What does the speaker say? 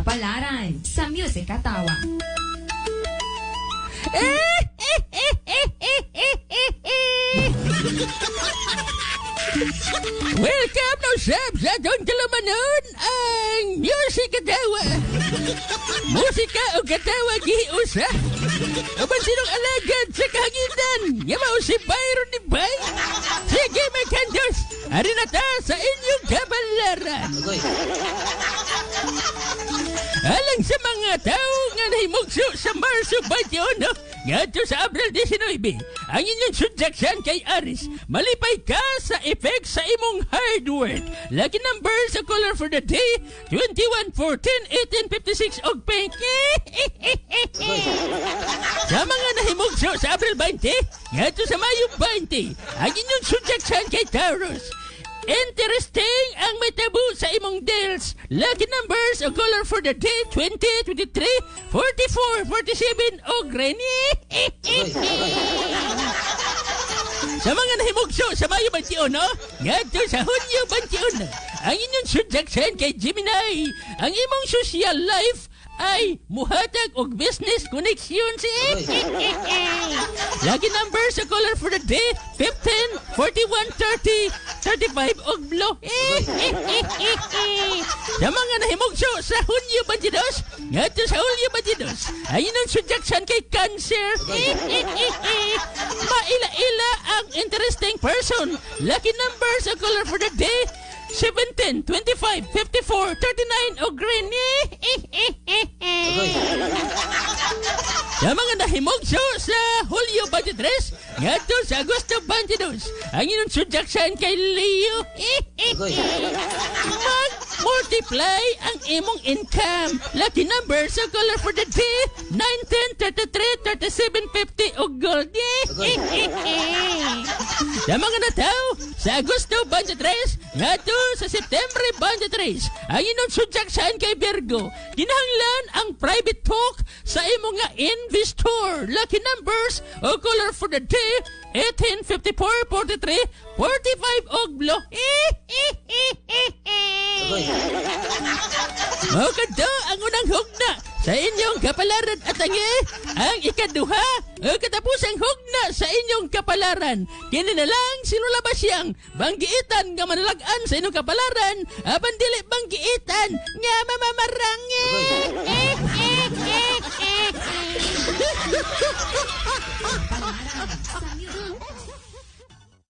Kapalaran sa Music Katawa. Welcome no sab sa atong tulumanon ang Music Katawa. Musika o katawa gihiusa. Apan sinong alagad sa kahanginan nga mao si Byron ni Bay. Sige mga kantos, ari na ta sa inyong kapalaran. Alang sa mga tao nga nahimugso sa Marso 21 ngadto sa Abril 19, ang inyong subjection kay Aries, malipay ka sa effect sa imong hard work. Lucky number sa color for the day, 21, 14, 18, 56 og pink. Sa mga nahimugso sa Abril 20 ngadto sa Mayo 20, ang inyong subjection kay Taurus, interesting ang may tabo sa imong deals. Lucky numbers o color for the day, 20, 23, 44, 47 o green. Sa mga nahimugso sa Mayo 21, ngadto sa Hunyo 21, ang inyong zodiac sign kay Gemini. Ang imong social life ay muhatag og business connections. Lucky number sa color for the day, 15, 41, 30, 35 og blue. Sa mga nahimugso sa Hunyo 22, ngadto sa Hulyo 22, ang inyong zodiac sign kay Cancer. Maila-ila ang interesting person. Lucky number sa color for the day, 17, 25, 54, 39 o green. Sa mga nahimugso sa Hulyo 23, ngadto sa Agosto 22, ang inyong zodiac sign kay Leo. Mag-multiply ang imong income. Lucky number sa color for the day, 19, 33, 37, 50 o gold. Sa mga nataw, sa Agosto 23, ngadto sa September 23, ang inyong zodiac sign kay Virgo. Kinahanglan ang private talk sa imong nga investor. Lucky numbers o color for the day, 18, 54, 43, 45 og blue. Mao kadto ang unang hugna sa inyong kapalaran at ang ikaduha o katapusang hugna sa inyong kapalaran. Kini na lang si Lola Basyang, banggiitan nga manalag-an sa inyong kapalaran, apan dili banggiitan nga mamamarangi. Kapalaran sa Music.